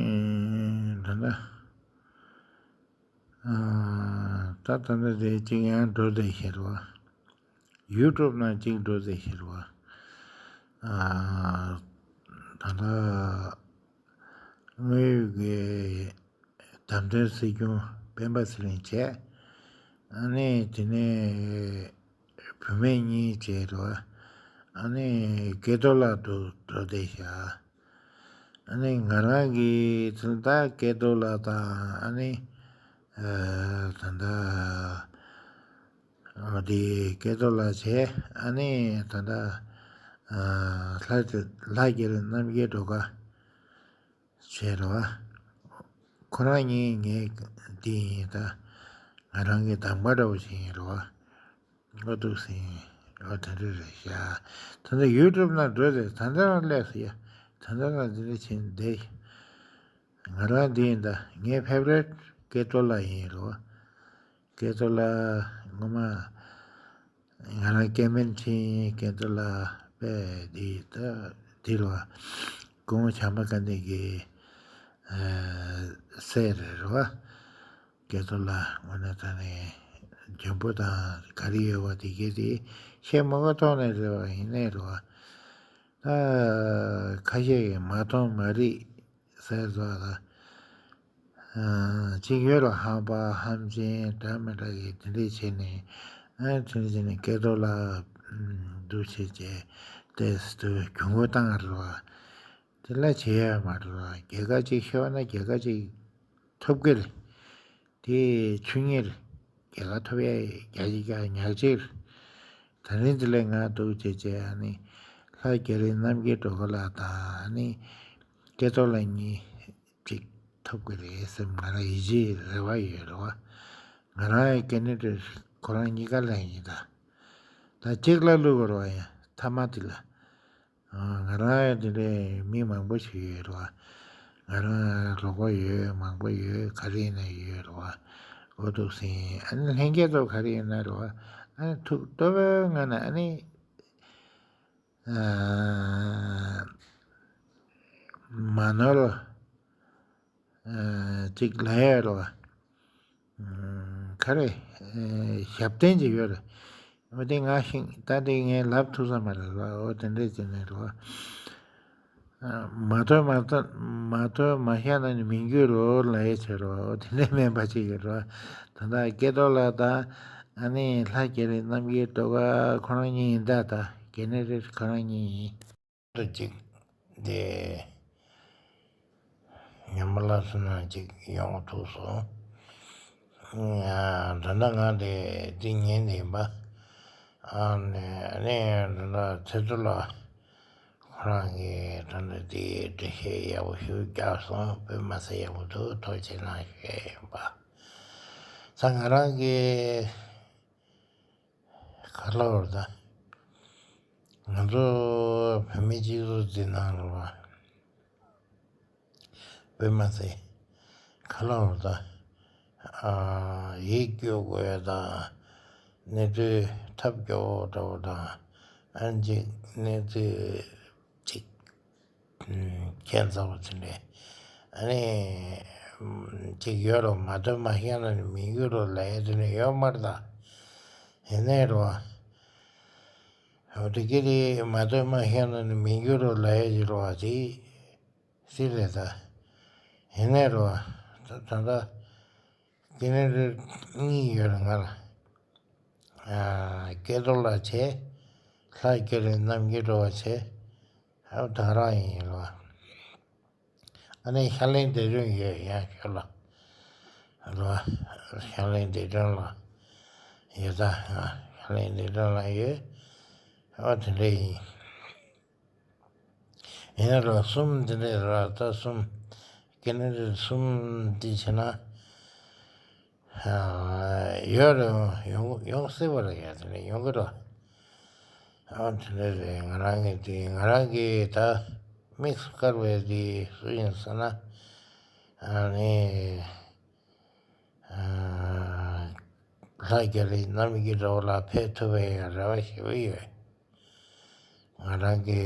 ད་ལྟ། ཨ། ད་ད་ལྟ་དེ་ཅིག་ཡང་འགྲོ་བསྡད་ཤེར་བ། ཡུ་ཊུབ་ནང་ཅིག་འགྲོ་བསྡད་ཤེར་བ། ཨ། ད་ལྟ། དངོས་ཡོད་ཀྱི་བདམས་ཐོན་སྲིད་སྐྱོང་སྤེན་པ་ཚེ་རིང་བྱས། ཨ་ནི་དེ་ནས་བུད་མེད་གཉིས་བྱས་རེད་བ། ཨ་ནི་སྐལ་རྡོར་ལགས་འགྲོ་འགྲོ་བསྡད་ཤག་ཨ་ནི་ང་རང་གིས་ད་སྐལ་རྡོར་ལགས་དང་། ཨ་ནི་ཨ་ད་ལྟ་འོ་དེ་སྐལ་རྡོར་ལགས་བྱས། ཨ་ནི་ད་ལྟ་ཨ་ལྷ་ལྷ་རྒྱལ་རྣམ་རྒྱལ་སྒྲོལ་དཀར་བྱས་རེད་བ། ཁོ་རང་གཉིས་ངའི་འདི་ཡིན། ད་ང་རང་གི་གདམ་ག་འདྲ་བོ་ཞིག་ཡིན་རེད་བ། ཨོ་འདུག་སེ་ཨོ་དེ་འདྲ་རེད་ཤག་ད་ལྟ་ཡུ་ཊུབ་ནང་འགྲོ་རེད། ད་ལྟ་རང་སླེབས་སོང་ཡ། ད་ལྟ་རང་འདི་འདྲ་བྱས་ནས་བསྡད། ང་རང་འདི་ཡིན་ད། ངའི་ཕེབ་རེཊ་སྐལ་རྡོར་ལགས་ཡིན་རོ། སྐལ་རྡོར་ལགས་སྔོན་མ་ང་རང་སྐལ་དམན་ཆེན་སྐལ་རྡོར་ལགས་པས་འདི་ད་འདི་རོ། སྐུ་ངོ་བྱམས་པ་དགའ་ལྡན་གྱི་ཨ་སྲས་རེད་རོ། སྐལ་རྡོར་ལགས་དངོས་གནས་དྲང་གནས་འཇོན་པོ་དང་ག་རེ་ཡོད་པ་དེ་གས་དེ་བཤད་མ་དགོས་ཐོག་ནས་རེད་བ། ཡིན་ནའི་རེད་བ། ད་ཁ་ཤས་ཀྱིས་མ་མཐོང་མ་རིག་ཟེར་བཟོ་ལ། གཅིག་ཡོད་ལ་ཧམ་པ་ཧམ་ཆེན་འདྲ་མི་འདྲ་གི་དེ་འདྲས་བྱས་ནས། ཨ་དེ་འདྲས་བྱས་ནས་སྐལ་རྡོར་ལགས་འདུག་བྱས་བྱས་ཏེ་སུ་གྱོང་གུན་བཏང་རེད་བ། དེ་ལ་བྱེད་ཡ་མ་རེད་བ། རྒྱལ་ཁ་ཅིག་ཤོར་ན་རྒྱལ་ཁ་ཅིག་ཐོབ་ཀྱི་རེད། དེ་ཆོས་ཉིད་རེད། རྒྱལ་ཁ་ཐོབ་ཡ་རྒྱ་ཆེ་རྒྱ་ཉག་ཅིག་རེད། ད་རིང་འདི་ལས་ང་འདུག་བྱས་བྱས་ཨ་ནི་ལྷ་རྒྱ་རི་རྣམ་རྒྱལ་སྒྲོལ་དཀར་ལགས་དང་ཨ་ནི་སྐལ་རྡོར་ལགས་གཉིས་ཅིག་ཐོབ་ཀྱི་རེད་སེམས་ང་རང་ཡིད་ཆེས་རེ་བ་ཡོད་རེད་བ། ང་རང་ཡང་ཀེ་ནེ་ཌ་ཁོ་རང་གཉིས་ཀ་ལ་ཡིན་ད། ད་གཅིག་ལ་བླུག་དགོས་རེད་བ། ཡང་མཐའ་མ་དེ་ལ། ང་རང་ཡང་དེ་འདྲའི་མི་མང་པོ་ཞིག་ཡོད་རེད་བ། ང་རང་རོགས་པ་ཡོད་མང་པོ་ཡོད་ག་རེ་ཡིན་ན་ཡོད་རེད་བ། འོ་འདུག་སེ་ཨ་ནི་ལྷན་རྒྱས་ཚོ་ག་རེ་ཡིན་ན་རེད་བ། ཨ་ནི་ཐུགས་སྟོབས་པོའི་ངང་ནས་ཨ་ནི་མ་ནོར་ཅིག་ལ་ཡོད་རེད་བ། ག་རེ། ཞབས་བརྟན་ཅིག་ཡོད་རེད། འོ་དེ་ང་ཤིང་ད་དེ་ངས་ལབ་ཐུབ་ས་མ་རེད་བ། འོ་དེ་འདྲས་ཅིག་ནས་རེད་བ། མ་ཐོས་མ་ཐོས་མ་ཐོས་མ་ཤེས་ན་ནི་མི་འགྱུར་རོ་ལ་ཡོད་ཆེ་རེད་བ། འོ་དེ་འདྲས་མེད་པ་ཅིག་ཡོད་རེད་བ། ད་ལྟ་སྐལ་རྡོར་ལགས་དང་ཨ་ནི་ལྷ་རྒྱ་རི་རྣམ་རྒྱལ་སྒྲོལ་དཀར་ཁོ་རང་གཉིས་ཡིན་ད། ད་ཀེ་ནེ་ཌ་ཁོ་རང་གཉིས་ཡིན། ཅིག་དེ་ཉམས་པ་སླར་གསོ་གནང་ཅིག་ཡོང་ཐུག་སོང་། ད་ལྟ་ང་དེ་འདི་ཉན་ནས་ཡིན་པ། ཨ་ནི་ཨ་ནི་ད་ལྟ་ཚེ་ཐུ་ལ་ཁོ་རང་གིས་ད་ལྟ་དེ་འགྲེལ་བཤད་ཡག་པོ་ཞིག་རྒྱག་སོང་། དཔེ་མ་སྲིད་ཡག་པོ་འདུག་ཐུགས་རྗེ་གནང་ཞེས་ཡིན་པ། ད་ང་རང་གི་ག་ལ་བར་ད། ང་ཚོ་བོད་མི་སྤྱི་ཚོགས་འདི་ནང་ལ་བ། དཔེ་མ་ཚད། ག་ལ་བར་ད། ཡིད་སྐྱོ་དགོས་ཡ་དང་། གནས་ཚུལ་ཐབས་སྐྱོ་བོ་འདྲ་བོ་དང་། ཨ་ནི་གནས་ཚུལ་ཅིག་ཁྱད་མཚར་བ་དེ་འདྲས། ཨ་ནི་ཅིག་ཡོད་རོ། མ་ཐོས་མ་ཤེས་ན་ནི་མི་འགྱུར་རོ་ལབ་ཡ་དེ་འདྲས་ཡོད་མ་རེད་ད། ཡིན་ནའི་རོ། འོ་དེ་ཀི་རེ་མ་ཐོས་མ་ཤེས་ན་ནི་མི་འགྱུར་རོ་ལབ་ཡ་ཅིག་རོ་བ་དེ་སྲིད་རེད་ད། ཡིན་ནའི་རོ། ད་ད་ལྟ་ཀི་ནེ་ཌ་གཉིས་ཡོད་རེད་ང་ལ། སྐལ་རྡོར་ལགས་བྱས། ལྷ་རྒྱ་རི་རྣམ་རྒྱལ་སྒྲོལ་དཀར་བྱས། ཨ་ད་རང་ཡིན་རོ། ཨ་ནི་ཤར་གླིང་བདེ་སྒྲོན་ཡོད་ཡང་ཞོར་ལ། རོ། ཤར་གླིང་བདེ་སྒྲོན་ལ་ཡོད་ད། ཤར་གླིང་བདེ་སྒྲོན་ལ་ཡོད། ཨོ་དེ་འདྲ་ཡིན། ཡིན་ན་རོ་གསུམ་འདི་འདྲས་རོ་ད་གསུམ། ཀི་ནེ་ཌ་གསུམ་འདི་བྱས་ན། ཡོད་རེད། ཡོང་ཡོང་སྲིད་པ་རེད། ཡ་དེ་འདྲས་ཡོང་གི་རོ། ཨ་དེ་འདྲས་རེད། ང་རང་གི་དེ་ང་རང་གི་ད་དམིགས་སུ་བཀར་བའི་དེ་སུ་ཡིན་ཟེར་ན། ཨ་ནི། ལྷ་རྒྱ་རི་རྣམ་རྒྱལ་སྒྲོལ་དཀར་ལགས་ཕེབས་ཐུབ་པའི་རེ་བ་ཞེ་པོ་ཡོད། ང་རང་གི་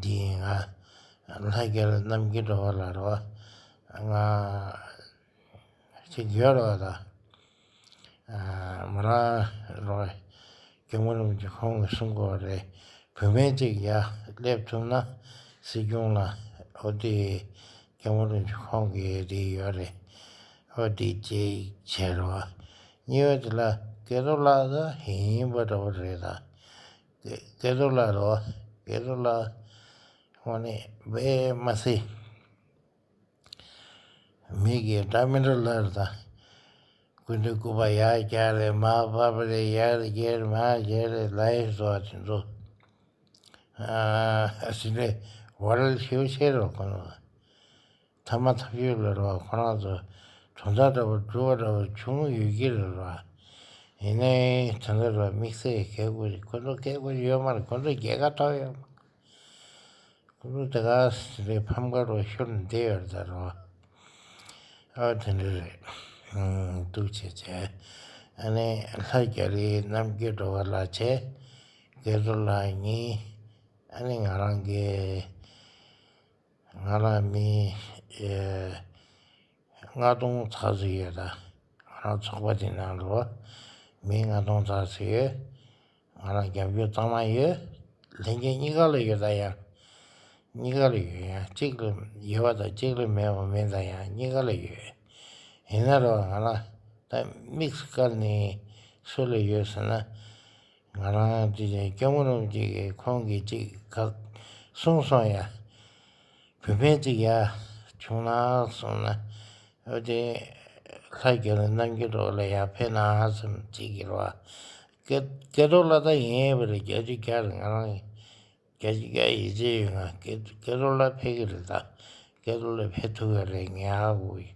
འདི་ང་ལྷ་རྒྱ་རི་རྣམ་རྒྱལ་སྒྲོལ་དཀར་ལགས་རེད་བ། ང་ཅིག་ཡོད་རེད་བ་ད། མོ་རང་རེད་བ། སྐྱབས་མགོན་རིན་པོ་ཆེ་ཁོང་གིས་གསུང་གི་ཡོད་རེད། བུད་མེད་ཅིག་ཡར་སླེབས་ཐུབ་ན་སྲིད་སྐྱོང་ལ་འོ་དེ་སྐྱབས་མགོན་རིན་པོ་ཆེ་ཁོང་གི་དེ་ཡོད་རེད། འོ་དེ་གཅིག་བྱས་རེད་བ། གཉིས་པ་དེ་ལ་སྐལ་རྡོར་ལགས་ད་ཡིན་པ་འདྲ་བོ་རེད་ད། སྐལ་རྡོར་ལགས་རེད་བ། སྐལ་རྡོར་ལགས་དངོས་གནས་དཔེ་མ་སྲིད། མི་གིས་འདྲ་མི་འདྲ་ལབ་རེད་ད། སྐུ་མདུན་སྐུ་པར་ཡར་བཀྱག་རེད། མར་ཕབ་པ་རེད། ཡར་བཀྱག་རེད། མར་བཀྱག་རེད་ལབ་ཡས་བཟོ་བ་དེ་ཚོ། ཨ་ཟིན་རེད། ཝ་རལ་ཤེའུ་ཤེ་རོ་ཁོ་ན། ཐ་མ་ཐབས་ཤེས་ལ་རོ་ཁོ་རང་ཚོ་དོན་དག་འདྲ་པོ་སྒྲུབ་པ་འདྲ་པོ་བྱུང་ཡོད་ཀྱི་རེད་རོ། ཡིན་ནའི་དེ་འདྲ་རོ་དམིགས་བསལ་གྱི་ཁེ་གོ་ཁོ་ཚོ་ཁེ་གོ་ཡོད་མ་རེད། ཁོ་ཚོ་རྒྱལ་ཁ་ཐོབ་ཡོད་མ་རེད། ཁོ་ཚོ་དེ་ག་རེ་ཕམ་ཁ་རོ་ཤོར་ནས་བསྡད་ཡོད་རེད་ད་རོ། ཨ་དེ་འདྲ་རེད། ཨུམ། འདུག་བྱས་བྱས། ཨ་ནི་ལྷ་རྒྱ་རི་རྣམ་རྒྱལ་སྒྲོལ་དཀར་ལགས་བྱས། སྐལ་རྡོར་ལགས་གཉིས། ཨ་ནི་ང་རང་གི་ང་རང་མི་ཨེ་ལྔ་སྟོང་ཙམ་ཞིག་ཡོད་ད། ང་རང་ཚོགས་པ་དེ་ནང་ལོ་མི་ལྔ་སྟོང་ཙམ་ཞིག་ཡོད། ང་རང་རྒྱབ་སྐྱོར་གཙང་མ་ཡོད། ལྷན་རྒྱས་གཉིས་ཀ་ལ་ཡོད་ད་ཡང་། གཉིས་ཀ་ལ་ཡོད། ཡང་གཅིག་ལ་ཡོད་པ་དང་གཅིག་ལ་མེད་པ་མིན་ད་ཡང་གཉིས་ཀ་ལ་ཡོད། ཡིན་ན་རོ་ང་རང་ད་དམིགས་སུ་བཀར་ནས་སུ་ལ་ཡོད་ཟེར་ན། ང་རང་དེ་ཅན་སྐྱབས་མགོན་རིན་པོ་ཆེ་གིས་ཁོང་གིས་ཅིག་ག་གསུངས་སོང་ཡ། བུད་མེད་ཅིག་ཡ་བྱུང་ན་གསུངས་ན། འོ་དེ་ལྷ་རྒྱལ་རི་རྣམ་རྒྱལ་སྒྲོལ་དཀར་ལ་ཡ་ཕེབས་ན་བསམ་ཅིག་གི་རོ། སྐལ་སྐལ་རྡོར་ལགས་ད་ཡིན་ཡས་པ་རེད། བརྒྱ་ཆ་བརྒྱ་རེད། ང་རང་བརྒྱ་ཆ་བརྒྱ་ཡིད་ཆེས་ཡོད། ང་སྐལ་སྐལ་རྡོར་ལགས་ཕེབས་ཀྱི་རེད་ད། སྐལ་རྡོར་ལགས་ཕེབས་ཐུབ་ཀྱི་རེད། ངས་ཧ་གོ་གི།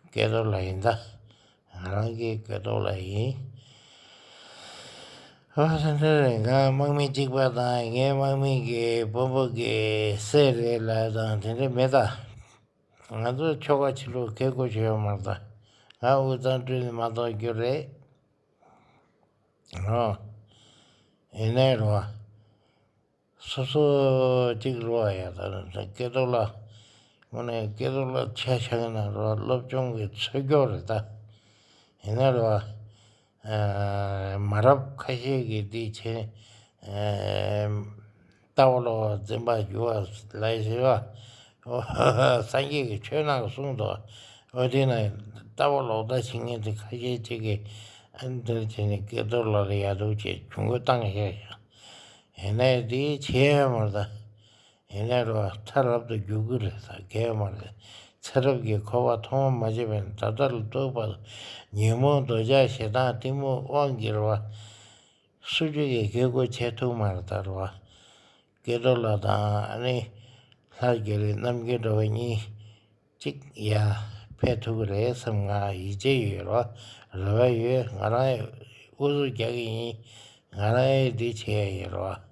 སྐལ་རྡོར་ལགས་ཡིན་ད། ང་རང་གི་སྐལ་རྡོར་ལགས་ཡིན། ཨ་ཟེར་འདྲ་རེད། ང་དམག་མི་གཅིག་པ་དང་ངའི་དམག་མི་གི་དཔོན་པོ་གི་སྲས་རེད་ལབ་དང་དེ་འདྲ་མེད་ད། ང་ཚོ་ཆོལ་ཁ་ཕྱི་ལོགས་ཁེ་གོ་ཞུ་ཡོད་མ་རེད་ད། ང་དབུས་གཙང་ཁྲུས་ནས་མ་གཏོགས་རྒྱུ་རེད། ཨོ། ཡིན་ནའི་རོ། སོ་སོ་གཅིག་རོ་ཡ་ད་སྐལ་རྡོར་ལགས། དངོས་གནས་སྐལ་རྡོར་ལགས་ཆ་བཞག་ན་རོ་སློབ་སྦྱོང་གི་ཚོད་སྐྱོ་རེད་ད། ཡིན་ན་རོ། ཨ་མ་རབས་ཁ་ཤས་ཀྱིས་འདི་བྱས། ཨ་ལྟ་བ་ལོག་འཛིན་པར་འགྱུར་བ་ལ་ཞེས་པ། སངས་རྒྱས་ཀྱི་ཆོས་ནང་གསུངས་འདུག་འོ་དེ་ན་ལྟ་བ་ལོག་ལྟ་བྱེད་མཁན་དེ་ཁ་ཤས་ཅིག་གིས་ཨ་འདིར་བྱས་ནས་སྐལ་རྡོར་ལགས་ལ་ཡ་འདུག་ཅེས་གྱོང་གུན་བཏང་བཞག་ཡ། ཡིན་ནའི་དེ་བྱས་ཡ་མ་རེད་ད། ཡིན་ནའི་རོ་ཚེ་རབས་དུ་འགྱུར་གི་རེད་ད། གས་མ་རེད། ཚེ་རབས་ཀྱི་འཁོར་བ་ཐོག་མ་མ་བྱས་པས་ད་ལྟ་ལ་ལྟོས་པར། ཉོན་མོངས་འདོད་ཆགས་ཞེ་སྡང་གཏི་མུག་དབང་གིས་རོ། སུ་གཅིག་གིས་ཁེ་གོ་བྱེད་ཐུབ་མ་རེད་ད་རོ། སྐལ་རྡོར་ལགས་དང་ཨ་ནི་ལྷ་རྒྱལ་རི་རྣམ་རྒྱལ་སྒྲོལ་དཀར་གཉིས་གཅིག་ཡ་ཕེབས་ཐུབ་ཀྱི་རེད་བསམ་ང་ཡིད་ཆེས་ཡོད་རོ། རེ་བ་ཡོད། ང་རང་ཨུ་ཚུགས་རྒྱག་གི་ཡིན། ང་རང་ཨེ་འདི་བྱེད་ཡ་ཡོད་རོ།